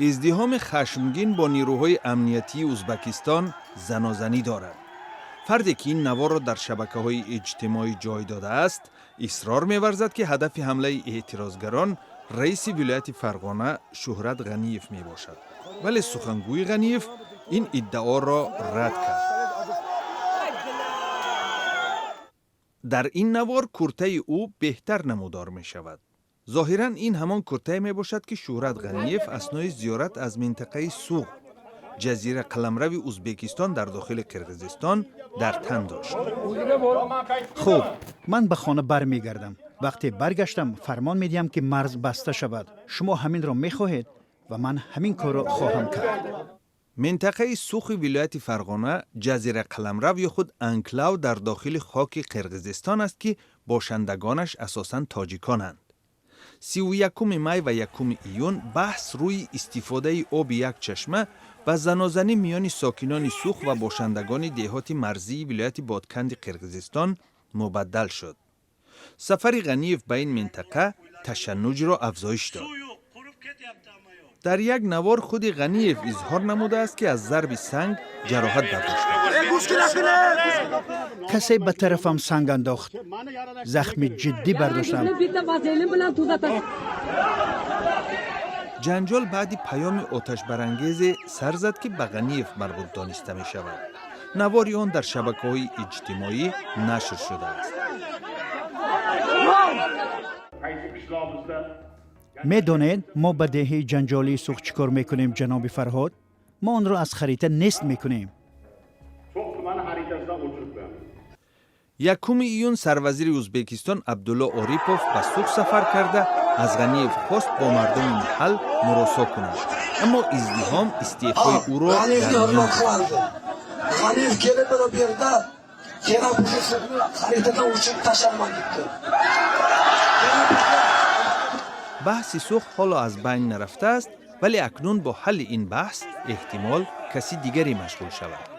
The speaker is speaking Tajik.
Издиҳоми хашмгин бо нирӯҳои амниятии Узбакистон занозанӣ дорад. Фарде, ки ин наворро дар шабакаҳои иҷтимоӣ ҷой додааст, исрор меварзад, ки ҳадафи ҳамлаи эътирозгарон раиси вилояти Фарғона Шӯҳрат Ғаниев мебошад. Вале сухангӯи Ғаниев ин иддаоро рад кард. Дар ин навор куртаи ӯ беҳтар намудор мешавад. Зоҳиран, ин ҳамон куртае мебошад, ки Шӯҳрат Ғаниев аснои зиёрат аз минтақаи Суғд, ҷазира қаламрави Узбекистон дар дохили Қирғизистон, дар тан дошт. Хуб, ман ба хона бармегардам. Вақте баргаштам, фармон медиҳам, ки марз баста шавад. Шумо ҳаминро мехоҳед ва ман ҳамин корро хоҳам кард. Минтақаи Сухи вилояти Фарғона ҷазира қаламрав ё худ анклав дар дохили хоки Қирғизистон аст, ки бошандагонаш асосан тоҷиконанд. 31-уми май ва 1-уми июн баҳс рӯи истифодаи оби як чашма ба занозанӣ миёни сокинони Сух ва бошандагони деҳоти марзии вилояти Ботканди Қирғизистон мубаддал шуд. Сафари Ғаниев ба ин минтақа ташаннуҷро афзоиш дод. Дар як навор худи Ғаниев изҳор намудааст, ки аз зарби санг ҷароҳат бардоштааст. Касе ба тарафам санг андохт, захми ҷиддӣ бардоштам. Ҷанҷол баъди паёми оташбарангезе сар зад, ки ба Ғаниев марбут дониста мешавад. Навори он дар шабакаҳои иҷтимоӣ нашр шудааст. Медонед, мо ба деҳаи ҷанҷолии Сух чӣ кор мекунем, ҷаноби Фарҳод? Мо онро аз харита нест мекунем. 1-уми июн сарвазири Узбекистон Абдулло Орипов ба Сух сафар карда, аз Ғаниев хост бо мардуми маҳал муросо кунад, аммо издиҳом истеъфои ӯро дар миён. G'aniyev kelib, mana bu yerda kerak bo'lsa, sizni xaritadan o'chirib tashlayman debdi. Баҳси Сух ҳоло аз байн нарафтааст, вале акнун бо ҳалли ин баҳс эҳтимол каси дигаре машғул шавад.